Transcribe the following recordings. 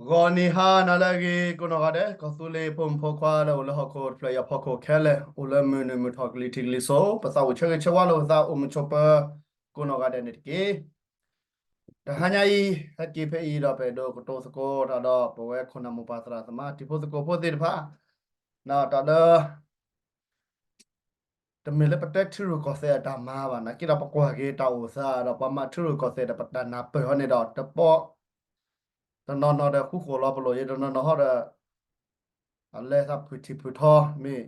ဂီၤနံၤဟါနၤလၢအဂ့ၤ ကိးနီၢ်ဂၤဒဲး ကီၢ်သူလ့ၤဖိမုၣ်ဖိခွါလၢအိၣ်လၢဟီၣ်ခိၣ်တဖျၢၣ်အံၤအဖီခိၣ်ခဲလၢာ် အိၣ်လၢမုၢ်နုာ်မုၢ်ထီၣ်ကလံၤထံးကလံၤစိး ပသးအိၣ်ဆၢဂ့ၤဆၢဝါလိာ်ပသးအိၣ်မုာ်ဆိးပၢၤ ကိးနီၢ်ဂၤဒဲးန့ၣ်တက့ၢ်. တဟါညါအံၤ ဟဲက့ၤဖဲအံၤဒီးပအဲၣ်ဒိးကတိၤသကိးတၢ်ဒီးပဝဲခိၣ်နၢ်မိၢ်ပၢ်သရၣ်သမါတံၤဖိသကိးဖိသ့ၣ်တဖၣ် တၢ်လၢ တမ့ၢ်လၢပတဲထံရူၢ်ကီၢ်သဲးအတၢ်မၤဘၣ် နာ်က့ဒီးပကွၢ်က့ၤတၢ်အိၣ်သးဒီးပှၤမၤထံရူၢ်ကီၢ်သဲးဒီးပတၢ်နၢ်ပၢၢ်အီၤန့ၣ်ဒီး တပီ တနီၤနီၤဒီးဃူဃီၣ်လီၤပလိာ်ယဲ တနီၤနီၤဟီဒီး အလဲၤသးဖုၣ်ထံၣ်ဖုၣ်ထီမ့ၢ်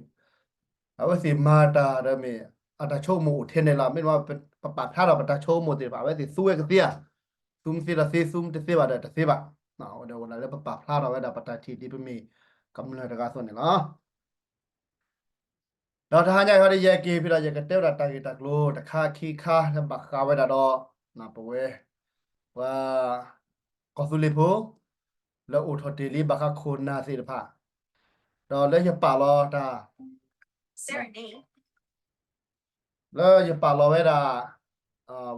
အဝဲသ့ၣ်မၤတၢ်ဒီးမ့ၢ် အတၢ်ဆိကမိၣ်အိၣ်ထဲန့ၣ်လီၤ. မ့ၢ်ဝဲ ပပာ်ဖျါထီၣ်ပတၢ်ဆိကမိၣ်သ့ၣ်တဖၣ် အဝဲသ့ၣ်သူဝဲကသ့ဧါ, သူမသ့ဒီးသ့ သူမတသ့ဘၣ်ဒီးတသ့ဘၣ်. ဒီးအိၣ်ဒီးလၢပပာ်ဖျါထီၣ်ဝဲဒၣ်ပတၢ်ထံၣ်ဒ်ပမ့ၢ်ကမျၢၢ်တဂၤအသိးန့ၣ်လီၤ. ဒီးတဟါညါခီဒီး ယဟဲက့ၤဖဲဒီး ယကတဲဝဲဒၣ်တၢ်ဂ့ၢ်တၢ်ကျိၤတခါခံခါ လၢဘၣ်ဃးဝဲဒၣ်ဒီး ပဝဲ ပှၤ ကီၢ်သူလ့ၤဖိ လၢအိၣ်ထီၣ်တ့ၢ်လံဘၣ်ဃးခိၣ်နၢ်သ့ၣ်တဖၣ် ဒီးလၢယပာ်လီၤတၢ် လၢယပာ်လီၤဝဲဒၣ်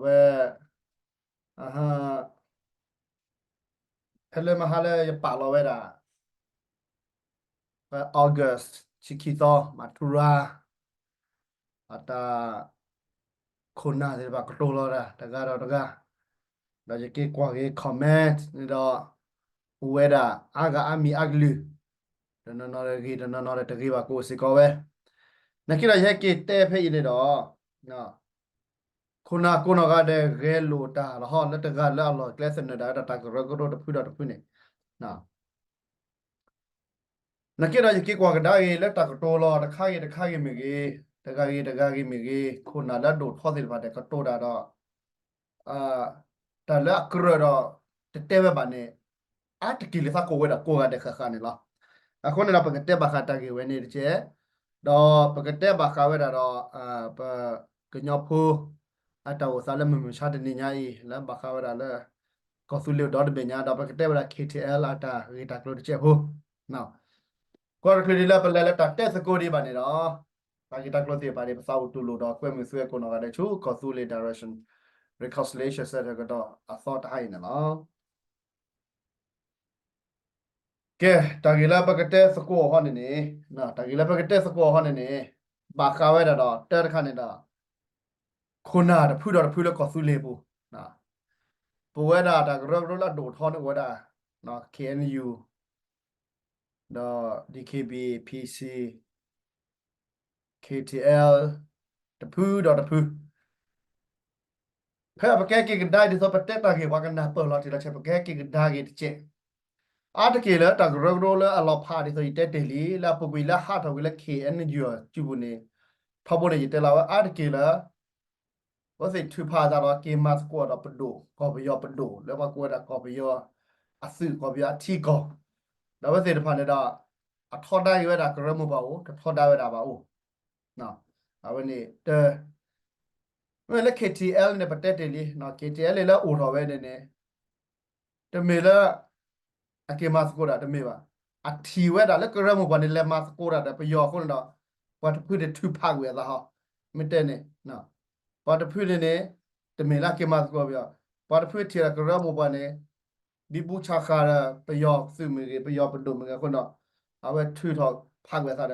ဝဲ ဖဲလၢမဟါလၢယပာ်လီၤဝဲဒၣ် ဖဲ August ဆံခံသီ မၤထူရၤ အတၢ် ခိၣ်နၢ်သ့ၣ်တဖၣ်ကတိၤလီၤတၢ်တဂၤဒီးတဂၤ ဒီးယက့ၤကွၢ်က့ၤ comment န့ၣ်ဒီး အိၣ်ဝဲဒၣ်အါဂၤအါမံၤအါကလုာ် တနီၤနီၤဒီးဂ့ၤ တနီၤနီၤဒီးတဂ့ၤဘၣ်ကအိၣ်စ့ၢ်ကီးဝဲ နာ်က့ဒီးယဟဲက့ၤတဲဖဲအံၤန့ၣ်ဒီး ခိၣ်နၢ်ကိးနီၢ်ဂၤဒဲးဂဲၤလိာ်တၢ်လီၤဟီ လၢတဂၤလၢအလီၢ်ကျဲသနၢၣ်ဒၣ်ဝဲဒၣ်တၢ်ကရၢကရိတဖုဒီးတဖုန့ၣ် နာ်က့ဒီးယက့ၤကွၢ်ကဒါက့ၤလၢတၢ်ကတိၤလီၤတခါဂ့ၤတခါဂ့ၤမ့ၢ်ဂ့ၤ တဂၤဂ့ၤတဂၤဂ့ၤမ့ၢ်ဂ့ၤ ခိၣ်နၢ်လၢအဒိၣ်ထီသ့ၣ်တဖၣ်ဒီးကတိၤတၢ်ဒီး တၢ်လၢအကြၢးဒီးတတဲဝဲဘၣ်န့ၣ် အါတက့ၢ်လၢသးကိးဝဲဒၣ်ကိးဂၤဒဲးဃၣ်ဃၣ်န့ၣ်လီၤ. အဃိန့ၣ်ဒီး ပကတဲဘၣ်ဃးတၢ်ဂ့ၢ်ဝဲန့ၣ်တက့ၢ်, ဒီးပကတဲဘၣ်ဃးဝဲဒၣ်ဒီး ပကညီဖိ အတၢ်အိၣ်သးလၢမုၢ်မဆါတနံၤညါအံၤ လၢဘၣ်ဃးဝဲဒၣ်လၢ ကီၢ်သူလ့ၤဒီတဘ့ၣ်ညါ ဒီးပကတဲဝဲဒၣ် K T L အတၢ်ဂ့ၢ်တၢ်ကျိၤတကဲးဖိ ကွၢ်တချုးဒ်လၢပလဲၤလၢတၢ်တဲသကိးဒံးဘၣ်န့ၣ်ဒီး တၢ်ဂ့ၢ်တၢ်ကျိၤသ့ၣ်တဖၣ်န့ၣ် ပသးအိၣ်တူၢ်လိာ်ဒီးကွဲမုာ်သုဝဲကိးနီၢ်ဂၤဒဲးဆူ ကီၢ်သူလ့ၤ Direction Reconciliation Centre ကဒီးအသီတဟါအံၤန့ၣ်လီၤ. ကဲ တၢ်ဂ့ၢ်လၢပကတဲသကိးအီၤဟီန့ၣ်န့ၣ်, တၢ်ဂ့ၢ်လၢပကတဲသကိးအီၤဟီန့ၣ်န့ၣ်, ဘၣ်ဃးဝဲဒၣ်ဒီး တၢ်တခါန့ၣ်ဒီး ခိၣ်နၢ်တဖုဒီးတဖုလၢကီၢ်သူလ့ၤပူၤ, ပဝဲဒၣ်တၢ်ကရၢကရိလၢအဒိၣ်ထီန့ၣ်အိၣ်ဝဲဒၣ် K N U ဒီး D K B A P C K T L တဖုဒီးတဖု, ဖဲပကဟဲက့ၤကဒါဒ်သိးပတဲတၢ်ဂ့ၢ်ပှၤကနၢ်ပၢၢ်လီၤတံၢ်လီၤဆဲး ပကဟဲက့ၤကဒါက့ၤတကဲး, အါတက့ၢ်လၢတၢ်ကရၢကရိလၢအလီၤဖးဒ်သိးယတဲတ့ၢ်လံ လၢအပူၤကွံာ်လၢဟးထီၣ်ကွံာ်လၢ K N U စုပူၤန့ၣ်, ထီဘိန့ၣ် ယတဲလီၤဝဲအါတက့ၢ်လၢ အဝဲသ့ၣ်ထုးဖးအသးဒီးက့ၤမၤသကိးဒီးပဒိၣ် ကီၢ်ပယီၤပဒိၣ် လၢပှၤကိးဝဲဒၣ်ကီၢ်ပယီၤအသုး ကီၢ်ပယီၤအထံကီၢ်, ဒီးအဝဲသ့ၣ်တဖၣ်န့ၣ်ဒီး အထီဒါက့ၤဝဲဒၣ်ကရၢမိၢ်ပှၢ်အိၣ် တထီဒါဝဲဒၣ်ဘၣ်အိၣ်, အဝဲန့ၣ် မ့ၢ်လၢ K T L န့ၣ် ပတဲတ့ၢ်လံ K T L လၢအိၣ်ထီၣ်ဝဲန့ၣ်န့ၣ် တမ့ၢ်လၢ အက့ၤမၤသကိးတၢ်တမ့ၢ်ဘၣ်, အထံၣ်ဝဲဒၣ်လၢကရၢမိၢ်ပှၢ်န့ၣ် လဲၤမၤသကိးတၢ်ဒီးပယီၤအဃိန့ၣ်ဒီး ပှၤတဖုန့ၣ်ထုးဖးကွံာ်အသးဟီ, မ့ၢ်တဲန့ၣ်, ပှၤတဖုန့ၣ်န့ၣ် တမ့ၢ်လၢအက့ၤမၤသကိးပယီၤ, ပှၤတဖုထံၣ်ဒီးကရၢမိၢ်ပှၢ်န့ၣ် ဘံဘူဆးဃာ်ဒီးပယီၤသုးမ့ၢ်ဂ့ၤ ပယီၤပဒိၣ်မ့ၢ်ဂ့ၤအဃိန့ၣ်ဒီး အဝဲထုးထီၣ်ဖးကွံာ်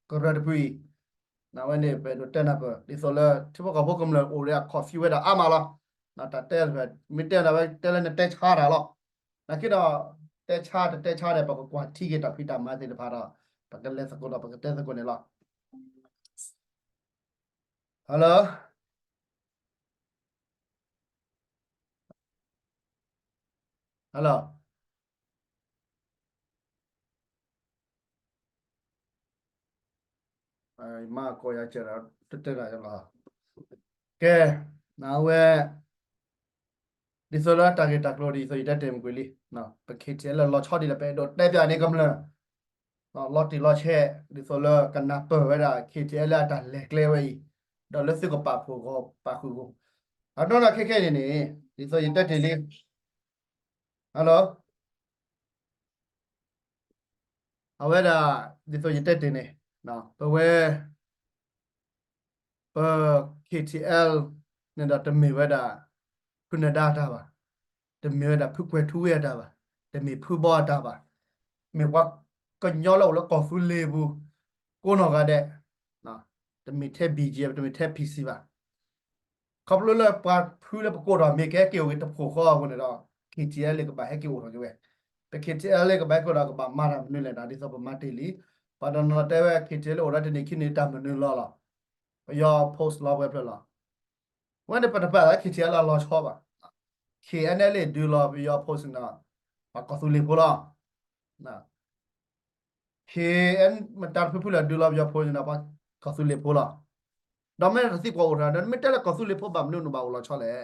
အသးဒီး ကရၢတဖုအံၤ အဝဲန့ၣ် ပအဲၣ်ဒိးတဲနၢ်ပၢၢ် ဒ်သိးလၢ ထံဖိကီၢ်ဖိကမျၢၢ်အိၣ်ဒီးအ confuse ဝဲဒၣ်အါမးလီၤ. တၢ်တဲတဖၣ် မ့ၢ်တဲဒီးဝဲတဲလၢနတဲဆါတၢ်လီၤ. နာ်က့ဒီး တဲဆါတတဲဆါဒီး ပကကွၢ်ထံက့ၤတၢ်ဖံးတၢ်မၤသ့ၣ်တဖၣ်ဒီး ပကလဲၤသကိးဒီးပကတဲသကိးန့ၣ်လီၤ. Hello, hello. မ့ၢ်ကိးယၤကဲဒီး တတဲဒၣ်ယလီၤ. ကဲ, အဝဲ ဒ်သိးလၢတၢ်ဂ့ၢ်တၢ်ကျိၤဒ်သိးယတဲတ့ၢ်မ့ၢ်ကွံာ်လံ, ပ K T L လၢလီၤဆီဒ်လဲၣ် ပအဲၣ်ဒိးတဲပၠးန့ၢ်ကမျၢၢ် လီၤတံၢ်လီၤဆဲး ဒ်သိးလၢကနၢ်ပၢၢ်ဝဲဒၣ် K T L လၢအတၢ်လဲၤကျဲဝဲအံၤ, ဒီးလၢသုကပာ်ဖှိၣ်ဂီၢ်ပာ်ဃုာ်ဂီၢ်, အနီၢ်နီၢ်ခဲခဲန့ၣ်န့ၣ် ဒ်သိးယတဲတ့ၢ်လံ Hello, အဝဲဒၣ် ဒ်သိးယတဲတ့ၢ်န့ၣ် ပဝဲ ပ K T L န့ၣ်ဒီးတမ့ၢ်ဝဲဒၣ် ဖုနဒါတၢ်ဘၣ်, တမ့ၢ်ဝဲဒၣ်ဖုကွဲၤထူဝ့အတၢ်ဘၣ် တမ့ၢ်ဖုဘီအတၢ်ဘၣ်, မ့ၢ်ပှၤကညီလၢအိၣ်လၢကီၢ်သူလ့ၤပူၤ ကိးနီၢ်ဂၤဒဲး, တမ့ၢ်ထဲ ဘီၣ်ကၠ့ၣ် တမ့ၢ်ထဲ ပီၣ်စံၣ် ဘၣ်. ခီဖျိလၢပှၤဖုလၢပကိးထီၣ်မ့ၢ်ကဟဲက့ၤအိၣ်က့ၤတဖှိၣ်ဃီအဃိန့ၣ်ဒီး KTLA ကဘၣ်ဟဲက့ၤအိၣ်ထီၣ်က့ၤဝဲ, ပ KTLA ကဘၣ်ဟဲက့ၤအိၣ်ဒီးကဘၣ်မၤတၢ်မနုၤလဲၣ်ဒီး ဒ်သိးပမၤတ့ၢ်လံ, ပှၤတနီၤတဲဝဲ KTLA အိၣ်ဒီးတနံၣ်ခံနံၣ်တၢ်မနုၤလီၤလီၤ, ပယီၤ post လီၤပှဲၤဖျၢၣ်လီၤ. ဝဲန့ၣ်ပတပာ်လၢ KTLA အလီၤဆီဘၣ်, KNLA ဒုးလီၤပယီၤ post န့ၣ်ဒီး ပှၤကီၢ်သူလ့ၤဖိလီၤ. KNLA မတၤတဖုဖုလၢဒုးလီၤပယီၤ post န့ၣ်ဒီး ပှၤကီၢ်သူလ့ၤဖိလီၤ. ဒီးမ့ၢ်တၢ်သံကွၢ်အိၣ်ထီၣ်ဒီး မ့ၢ်တဲလၢကီၢ်သူလ့ၤဖိဘၣ်မနုၤန့ၣ်ဘၣ်အိၣ်လီၤဆီလဲၣ်.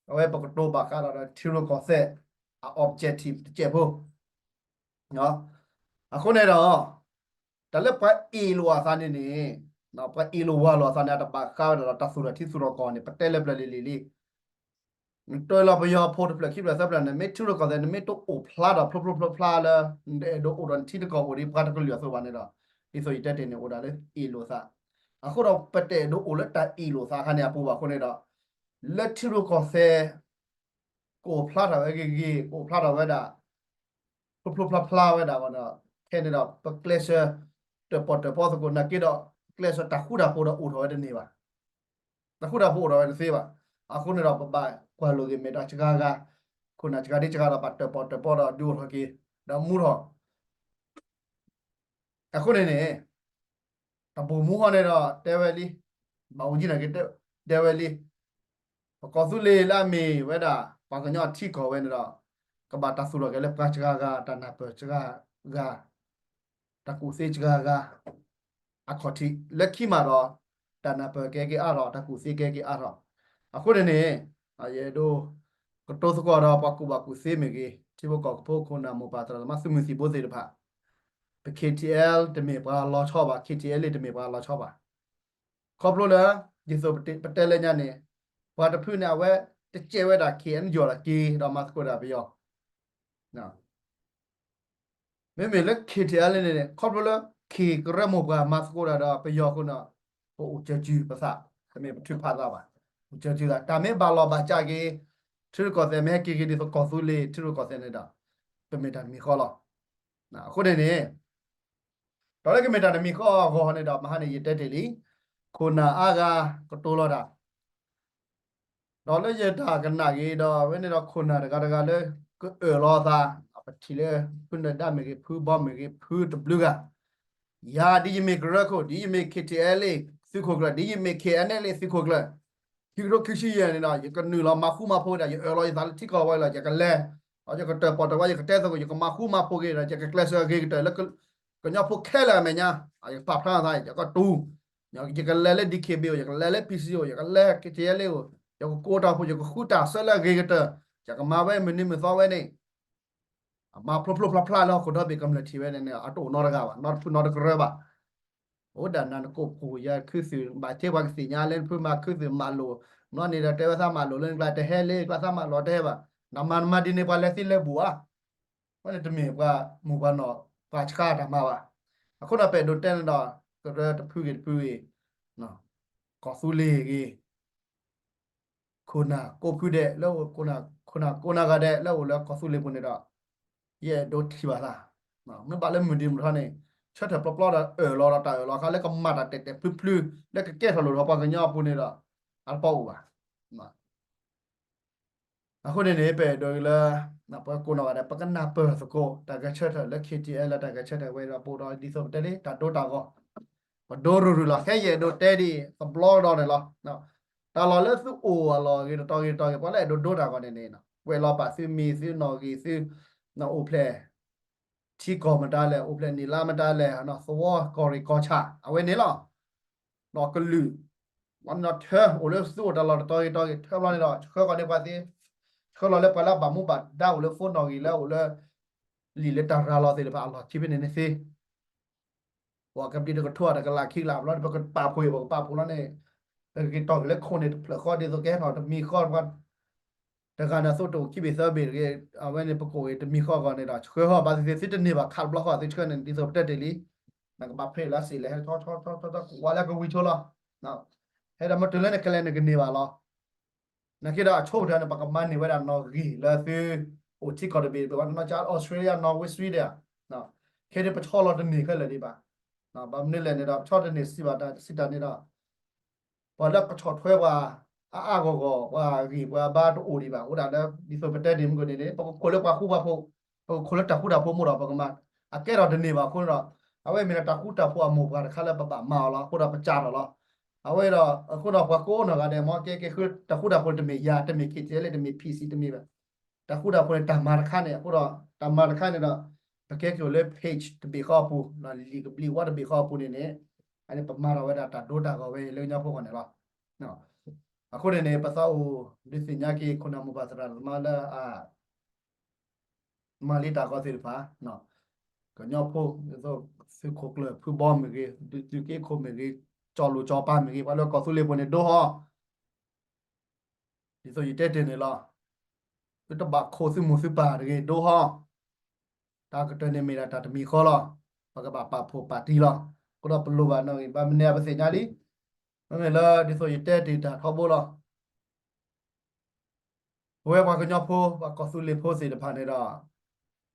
အဝဲပကတိၤဘၣ်ဃးဒီး ထံရူၢ်ကီၢ်သဲး အ objective တစဲးဖိ အဃိန့ၣ်ဒီး တၢ်လၢပှၤအ့ၣ်လိာ်အသးန့ၣ်န့ၣ်, ပှၤအ့ၣ်လိာ်ဝၤလိာ်အသးန့ၣ် အတဘၣ်ဃးဝဲဒၣ်ဒီးတၢ်သူၣ်ထီၣ်ထံသူၣ်ထီၣ်ကီၢ်န့ၣ် ပတဲလၢပျၢၤလံၤလံၤလံ. နတဲလီၤပယီၤဖိတဖျၢၣ်ခံဖျၢၣ်သၢဖျၢၣ်န့ၣ် မ့ၢ်ထံရူၢ်ကီၢ်သဲး နမ့ၢ်တအိၣ်ဖျါဒီးဖျိဖျိဖျါဖျါလၢ နတအဲၣ်ဒိးအိၣ်ဒီးနထံတကီၢ်အိၣ်ဒ်ပှၤတကလုာ်အသိးဘၣ်န့ၣ်ဒီး ဒ်သိးယတဲတ့ၢ်န့ၣ် အိၣ်ဒၣ်လၢအ့ၣ်လိာ်သး. အဃိဒီး ပတအဲၣ်ဒိးအိၣ်လၢတၢ်အ့ၣ်လိာ်သးအခါန့ၣ်အပူၤဘၣ်အဃိန့ၣ်ဒီး လၢထံရူၢ်ကီၢ်သဲး ကအိၣ်ဖျါထီၣ်ဝဲဂ့ၤဂ့ၤ ကအိၣ်ဖျါထီၣ်ဝဲဒၣ် ဖျိဖျိဖျါဖျါဝဲဒၣ်ဒီး ခဲန့ၣ်ဒီး ပကျဲးစၢး တၢၣ်ပီၣ်တၢၣ်ပီသကိးနာ်က့ဒီး ကျဲးစၢးတၢ်ဃူတၢ်ဖိးဒီးအိၣ်ထီၣ်ဝဲတန့ၢ်ဘၣ်. တၢ်ဃူတၢ်ဖိးအိၣ်ထီၣ်ဝဲတသ့ဘၣ်. အဃိန့ၣ်ဒီး ပဘၣ်ကွၢ်လိာ်က့ၤမဲာ်ဒီးစှၤဂၤ, ခိၣ်နၢ်စှၤဒ်စှၤဒီး ဘၣ်တၢၣ်ပီၣ်တၢၣ်ပီဒီးဒုးအိၣ်ထီၣ်က့ၤ ဒီးမူထီၣ် အဃိန့ၣ်န့ၣ် တၢ်ဘိၣ်မူဃီန့ၣ်ဒီး တဲဝဲလံ, ဘၣ်အူကၠံနာ်က့ တဲဝဲလံ, ပကီၢ်သူလ့ၤလၢအမ့ၢ်ဝဲဒၣ် ပှၤကညီအထံကီၢ်ဝဲန့ၣ်ဒီး ကဘၣ်တၢ်သူၣ်ထီၣ်က့ၤလၢပှၤစှၤဂၤ, တၢ်နၢ်ပၢၢ်စှၤဂၤ, တၢ်ကူၣ်သ့စှၤဂၤ အခီၣ်ထံး လၢခံမးဒီး တၢ်နၢ်ပၢၢ်ကဟဲက့ၤအါထီၣ်, တၢ်ကူၣ်သ့ကဟဲက့ၤအါထီၣ်. အဃိန့ၣ်န့ၣ် ယအဲၣ်ဒိး ကတိၤသကိးဒီးပှၤကူၣ်ဘၣ်ကူၣ်သ့မ့ၢ်ဂ့ၤ, ထံဖိကီၢ်ဖိခိၣ်နၢ်မိၢ်ပၢ်သရၣ်သမါသုးမုၢ်သံၣ်ဘိသ့ၣ်တဖၣ်, ပ KTLA တမ့ၢ်ပှၤလီၤဆီဘၣ်, KTLA တမ့ၢ်ပှၤလီၤဆီဘၣ်. ခီဖျိလၢ ဒ်သိးပတဲလၢညါန့ၣ် ပှၤတဖုန့ၣ် အဝဲတကဲဝဲဒၣ် KNU လီၤက့ၤဒီးမၤသကိးဒၣ်ပယီၤ မ့မ့ၢ်လၢ KTLA န့ၣ်န့ၣ် ခီဖျိလၢ ခ့ၣ်ကရၢမိၢ်ပှၢ်မၤသကိးတၢ်ဒီးပယီၤအဃိန့ၣ် ပအိၣ်ကၢစုပသး, တမ့ၢ်ပထုးဖးသးဘၣ်, အိၣ်ကၢစုသး, တၢ်မ့ၢ်ဘၣ်လီၤဘၣ်စးက့ၤ ထံရူၢ်ကီၢ်သဲး မ့ၢ်ဟဲက့ၤက့ၤဒ်သိးကီၢ်သူလ့ၤထံရူၢ်ကီၢ်သဲးန့ၣ်ဒီး ကမ့ၢ်တၢ်တမံၤဃီလီၤ. အဃိန့ၣ်န့ၣ် ဒီးလၢကမ့ၢ်တၢ်တမံၤဃီအဂီၢ်န့ၣ်ဒီး မဟါန့ၣ် ယတဲတ့ၢ်လံ, ခိၣ်နၢ်အါဂၤကတိၤလီၤတၢ် ဒီးလၢယတၢ်ကနၣ်က့ၤဒီး အဝဲန့ၣ်ဒီးခိၣ်နၢ်တဂၤတဂၤလၢ ကအၢၣ်လီၤအသး, ပထံၣ်လၢ ဖုနၢၤဒါမ့ၢ်ဂ့ၤ ဖုဘီမ့ၢ်ဂ့ၤ ဖုတဘျုးဂၤ, ယၤဒ်ယမ့ၢ်ကရၢခိၣ်, ဒ်ယမ့ၢ် KTLA သုးခိၣ်ကျၢၢ်, ဒ်ယမ့ၢ် KNLA သုးခိၣ်ကျၢၢ်, ခံကထိခံဆံယဲၢ်န့ၣ်ဒီး ယကနုာ်လီၤမၤဃူမၤဖိးဒၣ်, ယအၢၣ်လီၤယသးလၢထံကီၢ်ဝဲလီၤ, ယကလဲၤ, ဒီးယကတၢၣ်ပီၣ်တၢၣ်ဝဲ, ယကတဲသကိး, ယကမၤဃူမၤဖိးက့ၤဒီး ယကကျဲးစၢးအဂ့ၤကတၢၢ်လၢ ကညီဖိခဲလၢာ်အမဲာ်ညါ, ယကပာ်ဖျါထီၣ်သး, ယကတူၢ်, ယကလဲၤလၢ DKBA အိၣ်, ယကလဲၤလၢ PC အိၣ်, ယကလဲၤ KTLA အိၣ်, ယကကိးတၢ်ဖိ, ယကဃုတၢ်ဆၢလၢအဂ့ၤကတၢၢ်, ယကမၤဝဲမုၢ်နံၤမုၢ်သီဝဲန့ၣ်, အမၤဖျိဖျိဖျါဖျါလၢဟီၣ်ခိၣ်ဒီဘ့ၣ်ကမျၢၢ်ထံၣ်ဝဲန့ၣ်န့ၣ် အတအိၣ်နီတဂၤဘၣ်, နီတဖုနီတကရၢဘၣ်. အိၣ်ဒၣ်နၤနကိးဖှိၣ်ယၤခုသုး ဘၣ်ဆၢပှၤကသ့ၣ်ညါလၢနဖုမၤခုသုးမၤလိာ်, နီၢ်န့ၣ်ဒီးတဲဝဲသးမၤလိာ်လၢနကျါတဟဲလၢကျါသးမၤလိာ်တဟဲဘၣ်, နမၤနမၤဒ်န့ၣ် ပှၤလဲၤသံလဲၤဘူၣ်ဧါ. ဝဲန့ၣ်တမ့ၢ်ပှၤမိၢ်ပှၤနီၢ် ပှၤဆှါတၢ်မၤဘၣ်. အဃိန့ၣ် ပအဲၣ်ဒိးတဲန့ၣ်ဒီး ကရၢတဖုဂ့ၤတဖုဂ့ၤ, ကီၢ်သူလ့ၤဂ့ၤ, ခိၣ်နၢ်ကိးဖုဒဲးလၢ ခိၣ်နၢ်ကိးနၢ်ဂၤဒဲးလၢအိၣ်လၢကီၢ်သူလ့ၤပူၤန့ၣ်ဒီး ယအဲၣ်ဒိးထံၣ်ဘၣ်သး, မ့ၢ်ဘၣ်လၢမုၢ်ဒံးမုၢ်ထီန့ၣ် ဆၢထၢၣ်ပျီပျီဒီးအၢၣ်လီၤဒီးတၢ်အၢၣ်လီၤအခါလၢကမၤတၢ်တဲာ်တဲာ်ဖျုဖျု လၢကကဲထီၣ်လိၣ်ထီၣ်ပှၤကညီအပူၤန့ၣ်ဒီး အတပီၢ်အိၣ်ဘၣ်. အဃိန့ၣ်န့ၣ် ပအဲၣ်ဒိးလၢ ပှၤကိးနီၢ်ဂၤဒဲး ပကနၢ်ပၢၢ်သကိး တၢ်ဂဲၤဆၢထၢၣ်လၢ KTLA လၢတၢ်ဂဲၤဆၢထၢၣ်ဝဲဒီး ပအိၣ်ဒီးဒ်သိးပတဲလံ တၢ်ဒိတၢ်ဂီၤ ပဒိရူၤရူၤလီၤ. ခဲအံၤယအဲၣ်ဒိးတဲဒ်အံၤ တဘျီကဒီးန့ၣ်လီၤ. တၢ်လီၢ်လၢသုအိၣ်အလီၢ်ဂ့ၤ တတီၤဂ့ၤတတီၤဂ့ၤ ပှၤလၢအဲၣ်ဒိးဒိတၢ်ဂီၤန့ၣ်န့ၣ် ကွဲးလီၤပာ်သုမံၤသုနီၣ်ဂံၢ်သု အိၣ်ဖျဲၣ် ထံကီၢ်မတၤလဲၣ် အိၣ်ဖျဲၣ်နံၣ်လါမတၤလဲၣ် သဝီကီၢ်ရ့ၣ်ကီၢ်ဆၣ် အဝဲန့ၣ်လီၤ. နီၢ်ကလုာ် နီၢ်ထၢ အိၣ်လၢသုအိၣ်တၢ်လီၢ်တတီၤဂ့ၤတတီၤဂ့ၤ ထၢဘျီန့ၣ်ဒီး ဆှၢဃီၤန့ၢ်ပှၤသ့, ဆှၢလီၤလၢပှၤလၢအဘၣ်မူဘၣ်ဒါအိၣ်လၢဖိနီၣ်ဂံၢ်လၢအိၣ်လၢ လံာ်လၢတၢ်ရၤလီၤသ့ၣ်တဖၣ်အလီၢ်ခံဖဲန့ၣ်န့ၣ်သ့ ပှၤကဘျံးတကထိ တကလးခံကလးဘျီန့ၣ် ပကပာ်ဖှိၣ်အံၤ ပကပာ်ဖှိၣ်လီၤန့ၣ် ပကက့ၤတီၢ်က့ၤလၢခိၣ်န့ၣ်တဖျၢၣ်ဃီဒ်သိးကဟဲထီၣ်တမံၤဃီ တဂၤန့ၣ်သိးတအိၣ်ခံဘ့ၣ်သၢဘ့ၣ်တဂ့ၤ အဝဲန့ၣ်ပကအိၣ်ဂ့ၤတမံၤဃီဂီၢ်န့ၣ်ဒီး ဆှၢဃီၤဘၣ်သ့ၣ်သ့ၣ် သုတန့ၢ်ဘၣ်ခးတဘျီဃီ သုဆှၢန့ၣ် ဒ်သိးပတဲတ့ၢ်လံ နကဘၣ်ဖဲးလၢစ့ၢ်လဲၣ် ဟဲထီၣ်ထီၣ်ထီၣ်ထီၣ်ထီၣ် ကဝါလၢကဝံၤဆိလီၤ ဟဲဒီးမ့ၢ်တုၤလၢနကလဲၤနကန့ၢ်ဘၣ်လီၤ. နာ်က့ဒီးအဆိကတၢၢ်န့ၣ် ပကမၤန့ၢ်ဝဲဒၣ်နီၣ်ဂံၢ်လၢသု အိၣ်ထံကီၢ်တဘ့ၣ် ပဘၣ်နီၢ်ကါ Australia, Norway, Sweden ခဲဒ်ပဆီလီၤတန့ၢ်ခဲလၢာ်ဒံးဘၣ်. ဘၣ်မနုၤလဲၣ်န့ၣ်ဒီး ပဆီတန့ၢ်စံးဘၣ်တၢ်စံးတၢ်န့ၣ်ဒီး ပှၤလၢကဆီၣ်ထွဲပှၤ အါအါဂီၢ်ဂီၢ် ပှၤဂ့ၢ်ပှၤဘါတအိၣ်ဒံးဘၣ်. အဃိဒၣ်လၢ ဒ်သိးပတဲတ့ၢ်မုၢ်ကန့ၣ်န့ၣ် ပကခိၣ်လၢပှၤဃူပှၤဖိး, ပကခိၣ်လၢတၢ်ဃူတၢ်ဖိးမိၢ်ဒီး ပကမၤ အကဲထီၣ်တန့ၢ်ဘၣ်အဃိန့ၣ်ဒီး အဝဲမ့ၢ်ဒၣ်တၢ်ဃူတၢ်ဖိးအမိၢ်ပှၢ်တခါလၢပဘၣ်မၤအီၤလီၤ. အဃိဒီးပစးထီၣ်လီၤ. အဝဲဒီး အဃိဒီးပှၤကိးနီၢ်ဂၤဒဲး မ်ကဲက့ၤဃုတၢ်ဃူတၢ်ဖိးန့ၣ် တမ့ၢ်ယၤ တမ့ၢ် ခ့ၣ်ထံးလ့ တမ့ၢ် ဖံးစံး တမ့ၢ်ဘၣ်. တၢ်ဃူတၢ်ဖိးန့ၣ် တၢ်မၤတခါန့ၣ် အဃိဒီး တၢ်မၤတခါန့ၣ်ဒီး ပကဲက့ၤအိၣ်လၢ page တဘ့ၣ်ဃီအပူၤ လံာ်ကဘျံးဝါတဘ့ၣ်ဃီအပူၤန့ၣ်န့ၣ် အန့ၣ်ပမၤထီၣ်ဝဲဒၣ်တၢ်ဒိတၢ်ဂီၤဝဲလၢကညီဖိဃီန့ၣ်လီၤ. အဃိန့ၣ်န့ၣ် ပသးအိၣ်ဒုးသ့ၣ်ညါက့ၤ ခိၣ်နၢ်မိၢ်ပၢ်သရၣ်သမါလၢအ မၤလံတၢ်ဂီၤသ့ၣ်တဖၣ် ကညီဖိ သုးခိၣ်ကျၢၢ်ဖုဘီမ့ၢ်ဂ့ၤ, သုးက့ခိၣ်မ့ၢ်ဂ့ၤ, ကၠီၣ်လိၣ်ကၠီၣ်ပၤမ့ၢ်ဂ့ၤ, ပှၤလၢကီၢ်သူလ့ၤဖိန့ၣ် ဒိဟီ ဒ်သိးယတဲတ့ၢ်န့ၣ်လီၤ. သုတဘၣ်ခိးသုမိၢ်သုပၢ်တဂ့ၤ ဒိဟီ. တၢ်ကတၢၢ်န့ၣ်မ့ၢ်ဒၣ်တၢ်တမံၤဃီလီၤ. ပကဘၣ်ပာ်ဖှိၣ်ပာ်တံၢ်လီၤ. အဃိဒီးပလိၣ်ဘၣ်နီၣ်ဂံၢ် ဘၣ်မနုၤပသ့ၣ်ညါလံ. မ့မ့ၢ်လၢဒ်သိးယတဲတ့ၢ်တၢ်ထီဘိလီၤ. ပဝဲပှၤကညီဖိ ပှၤကီၢ်သူလ့ၤဖိသ့ၣ်တဖၣ်န့ၣ်ဒီး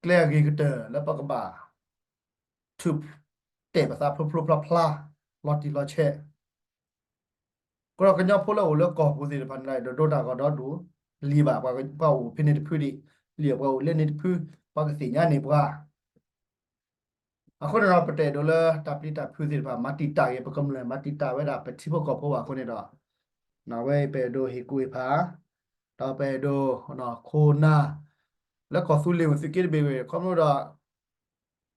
ကျဲအဂ့ၤကတၢၢ်လၢပကဘၣ် ထုး တဲာ်ပသးဖျိဖျိဖျါဖျါ လီၤတံၢ်လီၤဆဲး အဃိဒီးကညီဖိလၢအိၣ်လၢကီၢ်ပူၤသ့ၣ်တဖၣ်န့ၣ်ဒီး ဒိတၢ်ဂီၤဒီဒူၣ် လံၤဘၣ် ပှၤအိၣ်ဖဲန့ၣ်တဖုဒံး လံၤပှၤအိၣ်လၢန့ၣ်တဖု ပှၤကသ့ၣ်ညါန့ၢ်ပှၤ အဃိန့ၣ်ဒီး ပတအဲၣ်ဒိးလၢတၢ်ပျံၤတၢ်ဖုးသ့ၣ်တဖၣ် မၤတံာ်တာ်က့ၤ ပကမျၢၢ် မၤတံာ်တာ်ဝဲဒၣ်ပထံဖိကီၢ်ဖိဘၣ်အဃိန့ၣ်ဒီး အဝဲပအဲၣ်ဒိးဟ့ၣ်ကူၣ်ဟ့ၣ်ဖး ဒီးပအဲၣ်ဒိး ခိၣ်နၢ် လၢကီၢ်သူလ့ၤဝဲသုးက့တဘ့ၣ်ဝဲ ခီဖျိဒီး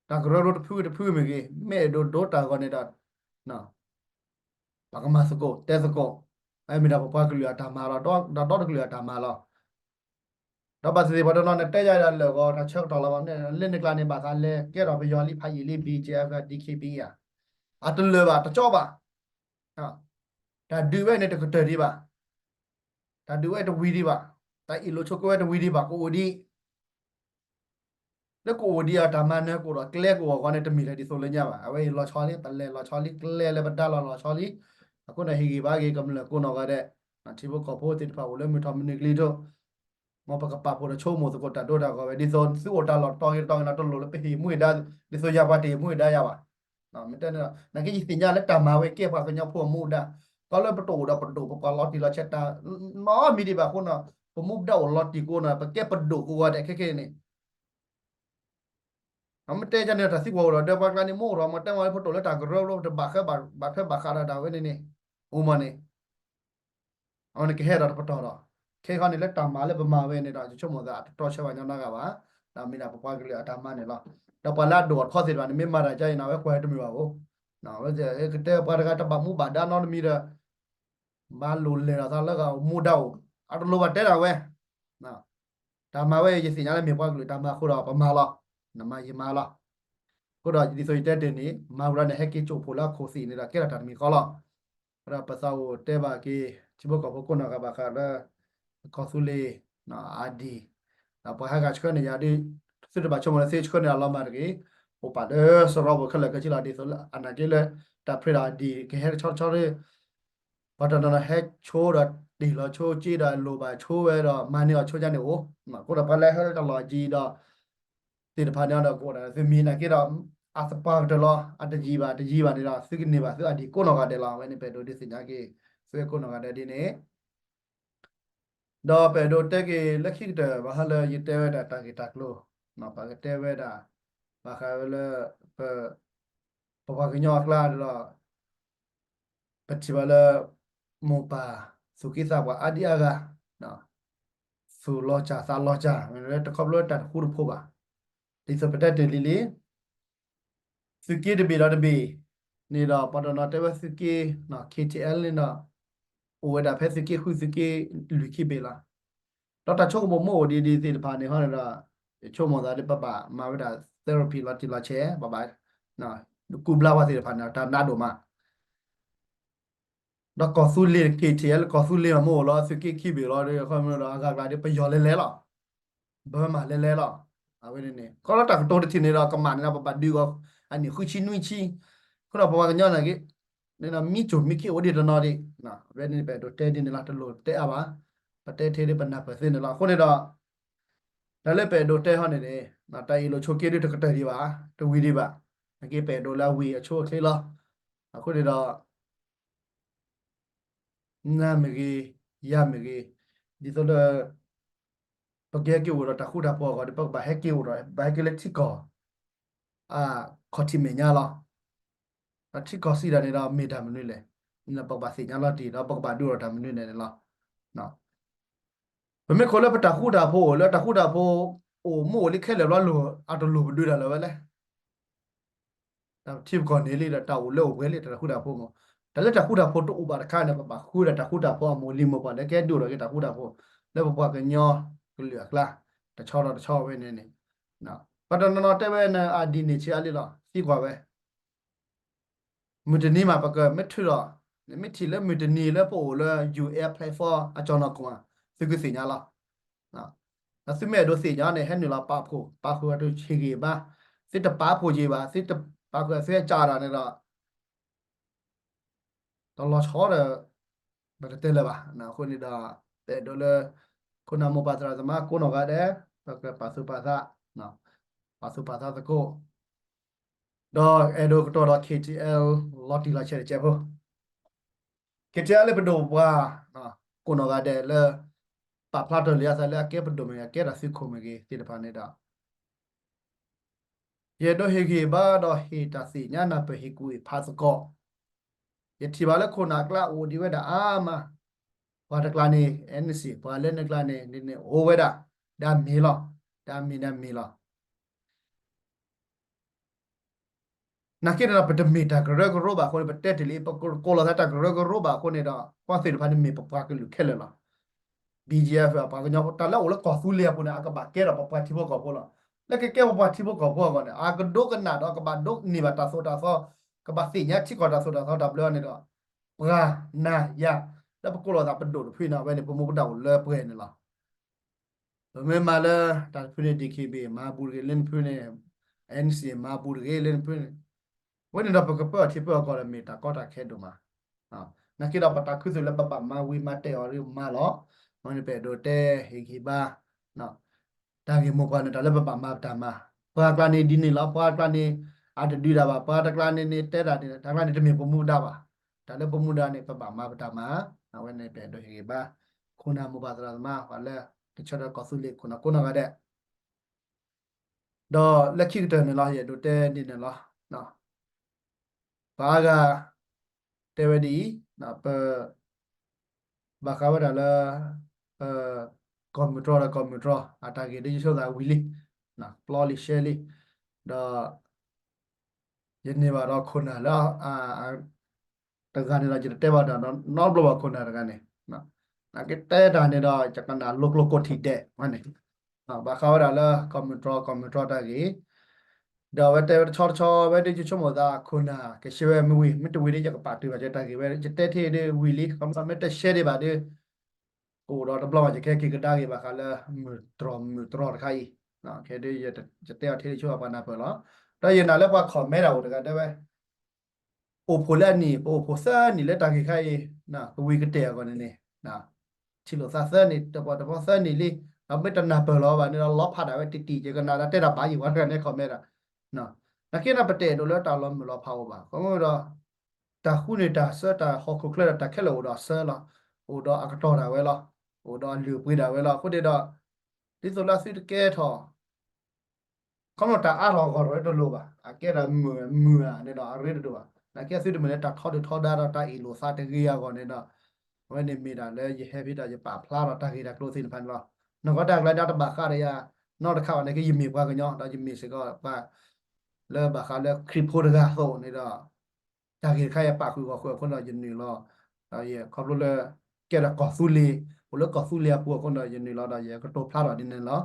တၢ်ကရၢကရိတဖုတဖုမ့ၢ်ဂ့ၤ မ့ၢ်အဲၣ်ဒိးဒိတၢ်ဂီၤန့ၣ်ဒီး ပကမၤသကိးတဲသကိး အမ့ၢ်ဒၣ်ပပှၤကလုာ်အတၢ်မၤလီၤ ဒီးဒီတကလုာ်အတၢ်မၤလီၤ ဒီးဘၣ်သ့ၣ်သ့ၣ်ပှၤတနီၤန့ၣ် တဲယၤဒၣ်လၢာ်ဂီၤ တၢ်ဆၢကတီၢ်လီၤ လၢန့ၣ်ကျါန့ၣ် ဘၣ်သးလဲၤကဲထီၣ်ပယီၤလံ ဖးယံာ်လံ ဘံၣ်ကဲ ဒံၣ်ခ့ပံအံၤ အတလၢာ်ဘၣ် တကၠီဘၣ် တၢ်ဒုးဝဲန့ၣ်တကတၢၢ်ဒံးဘၣ် တၢ်ဒုးဝဲတဝံၤဒံးဘၣ် တၢ်အ့ၣ်လိာ်ဆိးက့ဝဲတဝံၤဒံးဘၣ် ကအိၣ်ဒံး လၢကအိၣ်ဒံးအတၢ်မၤနၢၤကအိၣ်ဒီးကျဲကအိၣ်အဂီၢ်န့ၣ် တမ့ၢ်လၢဒ်သိးလၢညါဘၣ် အဝဲအံၤလီၤဆီလံ ပလဲၤလီၤဆီလံ ကျဲလၢပဒါလီၤလီၤဆီလံ အဃိန့ၣ်ဟ့ၣ်ဂံၢ်ဘါက့ၤကမျၢၢ်ကိးနီၢ်ဂၤဒဲး ထံဖိကီၢ်ဖိသ့ၣ်တဖၣ်အိၣ်လၢမုၢ်ထီၣ်မုၢ်နုာ်ကလံၤဒိၣ် မ်ပကပာ်ဖှိၣ်ဒီးဆိကမိၣ်သကိးတၢ်ဒိတၢ်ဂီၤဝဲ ဒ်သိးသုအိၣ်တၢ်လီၢ်တီၤဂ့ၤတတီၤဂ့ၤန့ၣ် တလိၣ်လၢပဟ့ၣ်မူဒါ ဒ်သိးယၤပှၤတဟ့ၣ်မူဒါယၤဘၣ် မ့ၢ်တဲန့ၣ်ဒီး နာ်က့ယသ့ၣ်ညါလၢတၢ်မၤဝဲကဲပှၤကညီဖိအမူဒါ ကီလၢပတအိၣ်ဒီးပဒိၣ်ပပှၢ်လီၤတံၢ်လီၤဆဲးတၢ်နီတမံၤဒံးဘၣ်အဃိန့ၣ် ပမူဒါအိၣ်လီၤတံၢ်ကအိၣ်န့ၣ် ပကဲပဒိၣ်ကဝီၤဒဲးခဲကနံၣ်န့ၣ် မ့ၢ်တဲန့ၣ် တၢ်သံကွၢ်အိၣ်ဒီး ဒီးပှၤကျါန့ၣ် မိၢ်ရိၤမ့ၢ်တဲမ့ၢ်လၢပတအိၣ်လၢတၢ်ကရၢကရိ ပတဘၣ်ဃးဘၣ်ထွဲဘၣ်ဃးဒီးတၢ်ဝဲန့ၣ်န့ၣ် အိၣ်မးန့ၣ် အဝဲန့ၣ်ကဟဲဒီးတပတီၢ်ဒီး ခဲအံၤန့ၣ်လၢတၢ်မၤလၢပမၤဝဲန့ၣ်ဒီး ယဆိကမိၣ်သးအတတြီဆၢဘၣ်ညီနုၢ်ဂၤဘၣ် ဒီးမ့ၢ်ဒၣ်ပပှၤကလုာ်အတၢ်မၤန့ၣ်လီၤ. ဒီးပှၤလၢအဒိၣ်အထီသ့ၣ်တဖၣ်န့ၣ် မ့ၢ်မၤတၢ်ကါအံၤန့ၣ် အဝဲကွၢ်တမုာ်ဘၣ်ဧိၤ အဝဲကတဲပှၤတဂၤတဘၣ်မူဘၣ်ဒါနီတမံၤဒီး ဘၣ်လိၣ်လဲၤဒီးသးလၢဂၤမူဒါအိၣ် အတလိၣ်ဘၣ်တဲဒၣ်ဝဲ တၢ်မၤဝဲယသ့ၣ်ညါလၢမ့ၢ်ပှၤကလုာ်တၢ်မၤအဃိဒီးပမၤလီၤ. နမၤယမၤလီၤ. အဃိဒီးဒ်သိးယတဲတ့ၢ်န့ၣ် မၤဝဲဒၣ်န့ၣ် ဟဲက့ၤကၠိၣ်ဖှိၣ်လၢအခိၣ်သ့ၣ်န့ၣ်ဒီး ကဲထီၣ်တၢ်တမံၤဃီလီၤ. ဒီးပသးအိၣ်တဲဘၣ်က့ၤ ထံဖိကီၢ်ဖိကိးနီၢ်ဂၤဘၣ်ဃးလၢ ကီၢ်သူလ့ၤ ID ဒီးပှၤဟဲဂၤဆှၢန့ၢ်ယၤဒီး သုတဘၣ်ဆိကမိၣ်လၢသုဆှၢန့ၢ်အလီၤမၢ်တဂ့ၤ. အိၣ်ပာ်လၢစရီပူၤခဲလၢာ်ခဲဆ့လီၤ ဒ်သိးလၢအနာ်က့လၢ တၢ်ဖျ့ဒီး ID ကဟဲကဆီတဆီဒီး ပှၤတနီၤနီၤဟဲဆိဒီးတ့ၢ်လီၤဆိက့ဒီးလိၣ်ဘၣ်ဆိဝဲဒီးမၤန့ၢ်အီၤဆိကါန့ၣ်အိၣ်, အဃိဒီးပှၤလၢဟဲလၢတၢ်လီၢ်အယံၤဒီး သ့ၣ်တဖၣ်န့ၣ်ဒီးကအိၣ်ဒီးသုမံၤနာ်က့ဒီး အသပှၢ်ကတၢၢ်လီၤ အတယံၤဘၣ်တယံၤဘၣ်န့ၣ်ဒီး သုကန့ၢ်ဘၣ်သု ID ကိးနီၢ်ဂၤဒဲးလီၤ. အဝဲန့ၣ်ပအဲၣ်ဒိးဒုးသ့ၣ်ညါက့ၤ သုဝဲကိးနီၢ်ဂၤဒဲးဒ်န့ၣ် ဒီးပအဲၣ်ဒိးတဲက့ၤလၢခံကတၢၢ် ဘၣ်ဃးလၢယတဲဝဲဒၣ်တၢ်ဂ့ၢ်တၢ်ကျိၤ ပကတဲဝဲဒၣ် ဘၣ်ဃးဝဲလၢ ပ ပပှၤကညီအကျါဒီး ပထံၣ်ဘၣ်လၢ မိၢ်ပၢ်သူၣ်က့သးပှၢ်အါဒံအါဂၤ သူၣ်လီၤစၢ်သးလီၤစၢ် မ့ၢ်လၢတခီဖျိတၢ်တဃူတဖိးဘၣ်. ဒ်သိးပတဲတ့ၢ်လံလံ သုးက့တဘ့ၣ်ဒီးတဘ့ၣ်န့ၣ်ဒီး ပှၤတနီၤတဲဝဲသုးက့ KTL န့ၣ်ဒီး အိၣ်ဝဲဒၣ်ဖဲသုးက့ဃုသုးက့လွံၢ်ခံဘ့ၣ်လီၤ. ဒီးတၢ်ဆိကမိၣ်မ့ၢ်အိၣ်ဒ်ဒ်သ့ၣ်တဖၣ်န့ၣ်ဟီန့ၣ်ဒီး ယဆိကမိၣ်သးလၢပဘၣ်မၤဝဲဒၣ် therapy လီၤတံၢ်လီၤဆဲး ပဘၣ် ကူၣ်ဘျါပှၤသ့ၣ်တဖၣ်န့ၣ် တၢ်နးဒိၣ်မး ဒီးကီၢ်သူလ့ၤ KTL ကီၢ်သူလ့ၤမ့ၢ်အိၣ်လီၤ သုးက့ခံဘ့ၣ်လီၤ ဒီးအဂၤကျါဒီး ပယီၤလဲၤလဲၤလီၤ ဘၢမးလဲၤလဲၤလီၤ. အဝဲန့ၣ်န့ၣ် ခီလီၤတၢ်ကတိၤတထံၣ်န့ၣ်ဒီး ကမၣ်န့ၣ်ဒီး ပဘၣ်ဒုးဂီၤ အနံၣ်ဃုဆံနွံဆံ အဃိဒီးပပှၤကညီန့ၣ်က့ မံစိၤမံခံအိၣ်ဒံးတနီၤဒံး အဝဲန့ၣ်ပအဲၣ်ဒိးတဲဒ်န့ၣ်လီၤ တလိၣ်တဲအါဘၣ် ပတဲထဲဒ်ပနၢ်ပၢၢ်သ့န့ၣ်လီၤ. အဃိန့ၣ်ဒီး တၢ်လၢပအဲၣ်ဒိးတဲဟီန့ၣ်န့ၣ် တၢ်အ့ၣ်လိာ်ဆိးက့ဒုးတကတၢၢ်ဒံးဘၣ်, တဝံၤဒံးဘၣ်, နာ်က့ပအဲၣ်ဒိးလၢအဝံၤအဆိအချ့လီၤ. အဃိန့ၣ်ဒီး နၤမ့ၢ်ဂ့ၤ, ယၤမ့ၢ်ဂ့ၤ, ဒ်သိးလၢ ပကဟဲက့ၤအိၣ်ဒီးတၢ်ဃူတၢ်ဖိးအဂီၢ်ဒီး ပကဘၣ်ဟဲက့ၤအိၣ်ဒီး ဘၣ်ဟဲက့ၤလၢထံကီၢ် အခီၣ်ထံးမဲာ်ညါလီၤ. ဒီးထံကီၢ်စံးတၢ်န့ၣ်ဒီးမ့ၢ်တၢ်မနုၤလဲၣ်, ပကဘၣ်သ့ၣ်ညါလီၤတံၢ်ဒီးပကဘၣ်ဒုးအိၣ်ဒီးတၢ်မနုၤလဲၣ်န့ၣ်လီၤ. ပမ့ၢ်ခိးလၢပတၢ်ဃူတၢ်ဖိး လၢတၢ်ဃူတၢ်ဖိး အိၣ်မူအိၣ်လံခဲလၢာ်ဘျီ အတလိၣ်ပဒုးတၢ်လၢၤဝဲလဲၣ်. တၢ်ထံပကီၢ်န့ၣ်လံဒီး တၢ်အိၣ်လၢအိၣ်ပှဲၤလံ တၢ်ဃူတၢ်ဖိးမး, တၢ်လၢတၢ်ဃူတၢ်ဖိးတအိၣ်ဘၣ်တခါန့ၣ် ပဘၣ်ဃုဒီးတၢ်ဃူတၢ်ဖိးအမိၢ်လံၤမိၢ်ပှၢ်လၢကဟဲဒုးအိၣ်ဒီးက့ၤတၢ်ဃူတၢ်ဖိး လၢပပှၤကညီကလုာ်အကျါ တဆီဒီးတဆီဝဲန့ၣ်န့ၣ်, ပှၤတနီၤနီၤတဲဝဲန့ၣ် အဒံးန့ၣ်ဆံးအါလံလီၤ သံကွၢ်ဝဲ မုၢ်တနံၤမး ပကမ့ၢ်ထုးဒီး နမ့ၢ်ထံၣ်လၢမုၢ်တနံၤလၢပအိၣ်လၢ ယူၢ်အဲၣ် platform အကၠီၣ်နီၢ်ခိၣ်မး သုကသ့ၣ်ညါလီၤ. ဒီးသုမ့ၢ်အဲၣ်ဒိးသ့ၣ်ညါန့ၣ် ဟဲနုာ်လီၤပာ်ဖှိၣ် ပာ်ဃုာ်အီၤတဟ့ၣ်ဂံၢ်ဘါ, သုတပာ်ဖှိၣ်က့ၤဘၣ် သုတပာ်ဃုာ်သုဟဲကးတၢ်န့ၣ်ဒီး တလီၤဆီဒီး ပတတဲလၢၤဘၣ်. အဃိန့ၣ်ဒီး ပအဲၣ်ဒိးလၢ ခိၣ်နၢ်မိၢ်ပၢ်သရၣ်သမါကိးနီၢ်ဂၤဒဲး ပကပာ်သူၣ်ပာ်သး, ပာ်သူၣ်ပာ်သးသကိး ဒီးအဲၣ်ဒိးကတီၢ်ဒီး KTL လီၤတံၢ်လီၤဆဲးတကဲးဖိ, KTL လၢပဒိၣ်ပပှၢ် ကိးနီၢ်ဂၤဒဲးလၢ ပာ်ဖျါထီၣ်လံအသးလၢအကဲပဒိၣ်မ့ၢ်ဂ့ၤ အကဲတၢ်သုးခိၣ်မ့ၢ်ဂ့ၤသ့ၣ်တဖၣ်န့ၣ်ဒီး ယအဲၣ်ဒိးဟ့ၣ်ဂံၢ်ဘါဒီးဟ့ၣ်တၢ်သ့ၣ်ညါနၢ်ပၢၢ်ဟ့ၣ်ကူၣ်ဟ့ၣ်ဖးသကိး, ယထံၣ်ဘၣ်လၢခိၣ်နၢ်အကျါအိၣ်ဒံးဝဲဒၣ်အါမး, ပှၤတကျါန့ၣ် NCA ပှၤလၢနကျါန့ၣ် န့ၣ်အိၣ်ဝဲဒၣ် ဒၣ်မ့ၢ်လီၤ, ဒၣ်မ့ၢ်ဒၣ်မ့ၢ်လီၤ. နာ်က့န့ၣ်ဒီး ပတမ့ၢ်တၢ်ကရၢကရိဘၣ်အဃိန့ၣ် ပတဲတ့ၢ်လံ ပကိးလီၤသးတၢ်ကရၢကရိဘၣ်အဃိန့ၣ်ဒီး ပှၤသ့ၣ်တဖၣ်န့ၣ်မ့ၢ်ပပှၤကလုာ်ခဲလၢာ်လီၤ. BGF ပှၤကညီ တၢ်လၢအိၣ်လၢကီၢ်သူလ့ၤအပူၤန့ၣ် အကဘၣ်ကဲဒီးပပှၤထံဖိကီၢ်ဖိလီၤ. လၢကကဲပပှၤထံဖိကီၢ်ဖိအဂီၢ်န့ၣ် အကဒိကနၣ်ဒီးကဘၣ်ဒိးန့ၢ်ဘၣ်တၢ်သိၣ်တၢ်သီ, ကဘၣ်သ့ၣ်ညါထံကီၢ်တၢ်သိၣ်တၢ်သီတၢ်ဘျၢန့ၣ်ဒီး ပှၤနၤယၤ လၢပကိးလီၤသးပဒိၣ်တဖုန့ၣ် အဝဲန့ၣ် ပမူပဒါအိၣ်လၢပှဲၤန့ၣ်လီၤ. ပမ့ၢ်မၤလၢတၢ်တဖုန့ၣ် DKBA မၤဘူးတဂ့ၤလၢနဖုန့ၣ်, NCA မၤဘူးတဂ့ၤလၢနဖုန့ၣ်, အဝဲန့ၣ်ဒီးပကပၢအထံပၢအကီၢ်ဒီးမ့ၢ်တၢ်ကီတၢ်ခဲဒိၣ်မး, နာ်က့ဒီးပတၢ်ခူသူၣ်လၢပဘၣ်မၤဝံၤမၤတဲာ်အီၤဒ်မၤလီၤ. အဝဲန့ၣ်ပအဲၣ်ဒိးတဲဟ့ၣ်ဂံၢ်ဘါ တၢ်ဂ့ၢ်မိၢ်ပှၢ်န့ၣ် တၢ်လၢပဘၣ်မၤပတၢ်မၤ, ပှၤကျါန့ၣ်ဒ်န့ၣ်လီၤ, ပှၤကျါန့ၣ် အတဒုးဒၣ်ဘၣ်, ပှၤတကျါန့ၣ်န့ၣ်တဲဒၣ်န့ၣ် တၢ်ကျါန့ၣ်တမ့ၢ်ပမူပဒါဘၣ်, တၢ်လၢပမူဒါန့ၣ် ပဘၣ်မၤပတၢ်မၤ, အဝဲန့ၣ်ပအဲၣ်ဒိးဟ့ၣ်ဂံၢ်ဘါ ခိၣ်နၢ်မိၢ်ပၢ်သရၣ်သမါ ပှၤလၢကဆၢထၢၣ်ကီၢ်သူလ့ၤခိၣ်နၢ်ကိးနီၢ်ဂၤဒဲး ဒီးလၢခံကတၢၢ်န့ၣ်လီၤ ယအဲၣ်ဒိးတဲဒ်န့ၣ်လီၤ. ပှၤအါဂၤ တဲဝဲဒ်အံၤ, ပ ဘၣ်ဃးဝဲဒၣ်လၢ ကီၢ်မုၢ်တြီဒီးကီၢ်မုၢ်တြီ အတၢ်ဂ့ၢ်ဒ်ယဆိသးဝံၤလံ, ပျီလံရှဲလံ, ဒီး ယန့ၢ်ဘၣ်ဒီးခိၣ်နၢ်လၢ တဂၤန့ၣ်ဒီး ယတတဲဘၣ်တၢ်နီတဘျီဘၣ် ခိၣ်နၢ်တဂၤန့ၣ်, နာ်က့တဲတၢ်န့ၣ်ဒီး ယကနၣ်လိၤကျိၤကိးထံၣ်ဒဲးဝဲန့ၣ်, ဘၣ်ဃးဝဲဒၣ်လၢကီၢ်မုၢ်တြီ ကီၢ်မုၢ်တြီတၢ်ဂ့ၢ်, ဒီးအဝဲတဲဝဲတဆီတဆီ ဝဲဒ်ယဆိကမိၣ်သး ခိၣ်နၢ်ကဆှၢဝဲမ့ၢ်ဝံၤ မ့ၢ်တဝံၤဒီး ယကပာ်တုၤဘၣ်ယတၢ်ဂ့ၢ်ဝဲ ယတဲထဲဒ်ဝံၤလံ ခီမ့ၢ်တရှဲဒံးဘၣ်ဒီး ကအိၣ်ဒီးတဘျီဘၣ် ယကဟဲက့ၤကဒါက့ၤဘၣ်ဃးလၢ မုၢ်တြီမုၢ်တြီတခါအံၤ, ခဲဒ်ယတဲအီၤထဲဒ်ဆိပှၤနၢ်ပၢၢ်လီၤ. ဒီးယနာ်လၢပှၤ comment တၢ်အိၣ်တဂၤတဲဝဲ အိၣ်ဖှိၣ်လၢအနံၣ် ပအိၣ်ဖှိၣ်သၢနံၣ်လၢတၢ်ဂ့ၢ်ခါအံၤ, ကဝံၤကတဲာ်အဂီၢ်န့ၣ်န့ၣ်, ထံၣ်လိာ်သးသၢနံၣ် တပီၢ်တပီၢ်သၢနံၣ်လံ, ဒီးမ့ၢ်တနၢ်ပၢၢ်လီၤဘၣ်န့ၣ်ဒီး လီၤဖးဒၣ်ဝဲတံၢ်တံၢ် ယကနၣ်ဒီးတဲတၢ်ဘၣ်ယံၤဝဲတဂၤန့ၣ် comment တၢ်, နာ်က့န့ၣ် ပတအဲၣ်ဒိးလၢတၢ်လီၤမုၢ်လီၤဖးအိၣ်ဘၣ် ခီမ့ၢ်ဒီး တၢ်ဃုန့ၢ်တၢ်ဆၢတၢ်ဟီၣ်ခိၣ်ချၢဒီးတၢ်ခဲလၢာ်အိၣ်ဒီးဆၢလီၤ, အိၣ်ဒီးအကတီၢ်ဒၣ်ဝဲလီၤ, အိၣ်ဒီးအလုၢ်အပှ့ၤဒၣ်ဝဲလီၤ. အဃိန့ၣ်ဒီး ဒ်သိးလၢသုတကဲထီၣ် ခီဖျိတၢ်အါထီၣ်အဂီၢ်တရ့တလိၤဘၣ်, အကဲထီၣ်မုာ်မုာ်ဧါန့ၣ်ဒီး အရ့တဒိၣ်ဘၣ်. နာ်က့သုတမ့ၢ်လၢတၢ်ထီဒုၣ်ထီဒါဒီးတၢ်အ့ၣ်လိာ်သးတဂ့ၤအဂီၢ်န့ၣ်ဒီး အဝဲန့ၣ်မ့ၢ်ဒၣ်လၢယဟဲဖဲဒီးယပာ်ဖျါထီၣ်တၢ်ဂ့ၢ်တၢ်ကျိၤသ့ၣ်တဖၣ်န့ၣ်လီၤ. နီၢ်ကီၢ်တၢ်ကျါဒၣ်တဘၣ်ဃးဒီးယၤ နီတခါဘၣ်န့ၣ်က့ ယမ့ၢ်ပှၤကညီ ဒီးယမ့ၢ်စ့ၢ်ကီးပှၤ လၢဘၣ်ဃးလၢခရံာ်ဖိတဂၤအသိးန့ၣ်ဒီး တၢ်ဂ့ၢ်တခါယပာ်ဃုာ်ဂီၢ်ဃုာ်အဃိဒီးယနုာ်လီၤ, ဒီးယခီဖျိလၢ ကဲထီၣ်ကီၢ်သူလ့ၤ အိၣ်လၢကီၢ်သူလ့ၤအပူၤအဃိဒီးယနုာ်လီၤဒီးယကတိၤဖျါထီၣ်ဒ်န့ၣ်လီၤ.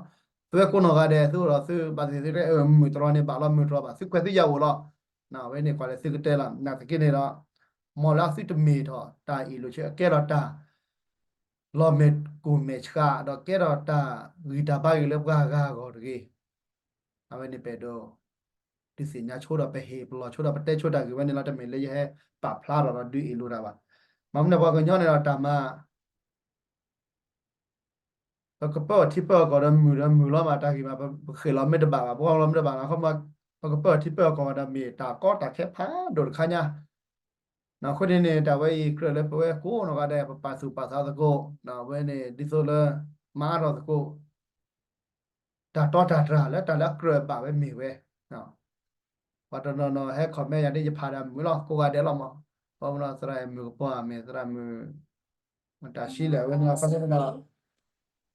သုဝဲကိးနီၢ်ဂၤဒဲး သုအိၣ်ဒီးသုဘၣ်သ့ၣ်သ့ၣ် မုၢ်တြီန့ၣ်ဘၣ်လီၤ မုၢ်တြီဘၣ် သုကွဲးသုယၤအိၣ်လီၤ. အဝဲန့ၣ်ကွၢ်လၢသုကတဲလီၤ နာ်သက့န့ၣ်ဒီး မ်လၢသုတမ့ၢ်ထီၣ်တၢ်အ့ၣ်လိာ်ဆိး ကဲထီၣ်တၢ် လီၤမဲာ်ကူၣ်မဲာ်ဆှး ဒီးကဲထီၣ်တၢ်ဂံၢ်တၢ်ဘါဂ့ၤလၢပှၤဂၤအဂီၢ်တဂ့ၤ. အဝဲန့ၣ်ပအဲၣ်ဒိး ဒုးသ့ၣ်ညါဆိဒီးပဟ့ၣ်ပလီၢ်ဆိဒီးပတဲဆိတၢ်ဂ့ၢ်ဝဲန့ၣ်လီၤ. တမ့ၢ်လၢယဟဲပာ်ဖျါထီၣ်ဒီးဒုးအ့ၣ်လိာ်တၢ်ဘၣ်. မ့ၢ်မနုၤပှၤကညီန့ၣ်ဒီးတၢ်မၤ ပကပၢၢ်အီၤထံပၢၢ်အီၤကီၢ်ဒီးမုာ်ဒီးမုာ်လီၤမး တၢ်ဂ့ၢ်မး ပဃ့ၢ်လီၤမ့ၢ်တဘၣ်ဘၣ် ပဃ့ၢ်လီၤမ့ၢ်တဘၣ်ဘၣ် ခီမး ပကပၢၢ်အီၤထံပၢၢ်အီၤကီၢ်ဒီးမ့ၢ်တၢ်ကီတၢ်ခဲဖးဒိၣ်တခါညါ အဃိန့ၣ်န့ၣ် တၢ်ဝဲအံၤကြၢးလၢပဝဲကိးနီၢ်ဂၤဒဲး ပပာ်သူၣ်ပာ်သးသကိး အဝဲန့ၣ် ဒ်သိးလၢ မၤအါထီၣ်သကိး တၢ်တီတၢ်တြၢ်လၢတၢ်လၢအကြၢးဘၣ်ဝဲမ့ၢ်ဝဲ ပှၤတနီၤနီၤဟဲ comment ယၤဒ်ယဖးဒၣ်မုာ်လီၤ ကိးဂၤဒဲးလီၤမး ပှၤမနီၤသရၣ်မုာ်ကပီၤမ့ၢ်သရၣ်မုာ် တၢ်ဆံလဲၣ်ဝဲန့ၣ်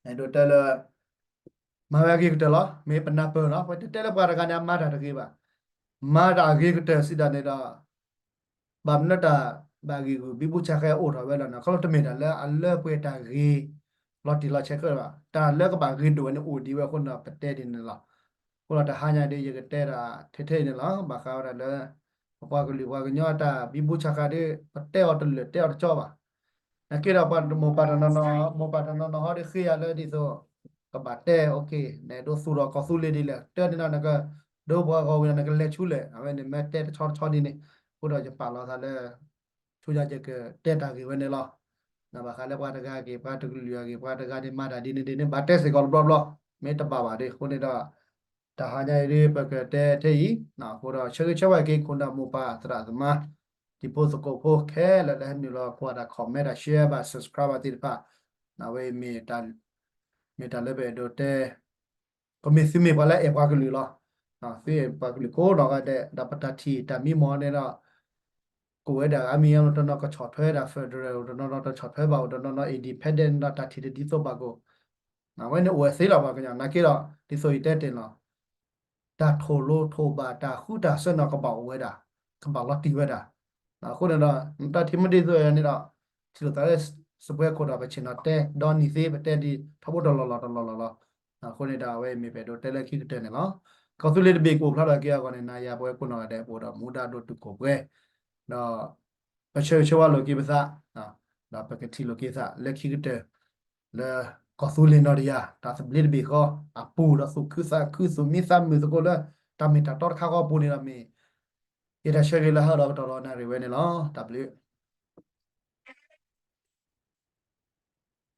အဲၣ်ဒိးတဲလၢ မၤဝဲအဂ့ၤကတၢၢ်လီၤ မ့ၢ်ပနၢ်ပၢၢ်လီၤ ပတဲတဲလၢပှၤတဂၤန့ၣ် အမၤတၢ်တဂ့ၤဘၣ် မၤတၢ်အဂ့ၤကတၢၢ်စံးဒၣ်န့ၣ်ဒီး ဘၣ်မနုၤတၢ်ဘၣ်ဂံာ်ဂူာ် ဘံဘူဆါဃဲအိၣ်ထီၣ်ဝဲလီၤန့ၣ် ခီဖျိတမ့ၢ်တၢ်လၢအလၢပှဲၤတၢ်ဂ့ၤ လီၤတံၢ်လီၤဆဲးခဲလၢာ်ဘၣ် တၢ်လၢကဘၣ်ဂ့ၤဒိၣ်ဝဲန့ၣ်အိၣ်ဒံးဝဲအဃိန့ၣ်ဒီး ပတဲဒ်န့ၣ်လီၤ အဃိဒီးတဟါညါဒ် ယကတဲဒၣ်ထဲထဲအံၤန့ၣ်လီၤ ဘၣ်ဃးဝဲဒၣ်လၢ ပပှၤကလုာ်ပှၤကညီတၢ်ဘံဘူဆါဃဲဒီး ပတဲအီၤတလၢာ်တဲအီၤတကၠီဘၣ် နာ်က့ဒီးပှၤမိၢ်ပၢ်တနီၤနီၤ မိၢ်ပၢ်တနီၤနီၤဟီဒီး ဃ့ယၤလၢဒ်သိး ကဘၣ်တဲ နအဲၣ်ဒိးသူၣ်ထီၣ်ကီၢ်သူလ့ၤဒ်လဲၣ် တဲန့ၣ်ဒီး နကဒိပှၤဂီၢ်ဝံၤဒီး နကလဲၤဆူလဲၣ် အဝဲန့ၣ်မ့ၢ်တဲတဆီတဆီဒ်န့ၣ် အဃိဒီးယပာ်လီၤသးလၢ ဆူညါယကတဲတၢ်ဂ့ၢ်ဝဲန့ၣ်လီၤ ဘၣ်ဃးလၢပှၤတဂၤအဂ့ၢ် ပှၤတကလုာ်အဂ့ၢ် ပှၤတဂၤန့ၣ်မၤတၢ်ဒ်န့ၣ်ဒ်န့ၣ် ဘၣ်တဲစ့ၢ်ကီးတဘျီဘျီ မ့ၢ်တဘၣ်ဘၣ်ဒ်အဃိန့ၣ်ဒီး တဟါညါအံၤဒ် ပကတဲထဲအံၤ အဃိဒီးဆၢဂ့ၤဆၢဝါက့ၤ ခိၣ်နၢ်မိၢ်ပၢ်သရၣ်သမါ တံၤဖိသကိးဖိခဲလၢာ်လၢဟဲနုာ်လီၤကွၢ်တၢ် comment တၢ် share ဘၣ် subscribe ဘၣ်သ့ၣ်တဖၣ် အဝဲအံၤ မ့ၢ်တၢ်လၢပအဲၣ်ဒိးတဲ ပမ့ၢ်သုမ့ၢ်ပှၤလၢအဲၣ်ပှၤကလုာ်လီၤ သုအဲၣ်ပှၤကလုာ်ကိးနီၢ်ဂၤဒဲး ဒီးပတၢ်ထံၣ်တၢ်မံမီၢ်န့ၣ်ဒီး ကအိၣ်ဝဲဒၣ်အါမံၤအါမံၤ တနီၤကဆီၣ်ထွဲဒၣ် federal တနီၤနီၤတဆီၣ်ထွဲဘၣ် အိၣ်တနီၤနီၤ independent ဒီးတၢ်ထံၣ်တဒ်သိးဘၣ်ကအိၣ် အဝဲန့ၣ်အိၣ်ဝဲသ့လီၤ ပှၤကညီ နာ်က့ဒီး ဒ်သိးယတဲတ့ၢ်လီၤ တၢ်ထိၣ်လိထိၣ်ဘၣ် တၢ်ဃူတၢ်စၢၣ်နီၤကဘၣ်အိၣ်ဝဲဒၣ် ကဘၣ်လီၤတံၢ်ဝဲဒၣ် အဃိန့ၣ်ဒီး တၢ်ထံၣ်မ့ၢ်ဒ်သိးန့ၣ်ဒီး ထံၣ်လိာ်သးလၢ စပွဲခိၣ်ဒီး ပဆ့ၣ်နီၤတဲ ဒီနံၤသ့ ပတဲဒ်ထီဘိတလီၢ်လီၢ်တလီၢ်လီၢ်လီၤ အဃိန့ၣ်ဒီး အဝဲမ့ၢ်ပအဲၣ်ဒိးတဲလၢခံကတၢၢ်န့ၣ်လီၤ ကီၢ်သူလ့ၤတဘ့ၣ်ကအိၣ်ဖျါထီၣ်က့ၤအဂီၢ်န့ၣ် နၤယၤပဝဲကိးနီၢ်ဂၤဒဲး ပအိၣ်ဒီးမူဒါဒိၣ်တုာ်ခိၣ်ပှဲၤ ဒီး ပဆၢဂ့ၤဆၢဝါလိာ်က့ၤပသး ဒီးပကထံၣ်လိာ်က့ၤသးလၢခံကတၢၢ် လၢကီၢ်သူလ့ၤနီၢ်တယၢ် တၢ်သဘျ့တဘ့ၣ်ဃီ အပူၤဒီးသူၣ်ခုသးခု သူၣ်မံသးမုာ်သကိးလၢ တၢ်မ့ၢ်တၢ်တီတခါဃီအပူၤန့ၣ်ဒီးမ့ၢ် ယတၢ်ဆၢဂ့ၤလၢဟးဒီးကတီၢ်လီၤနၣ်ရံၣ်ဝဲန့ၣ်လီၤ တၢ်ဘျုး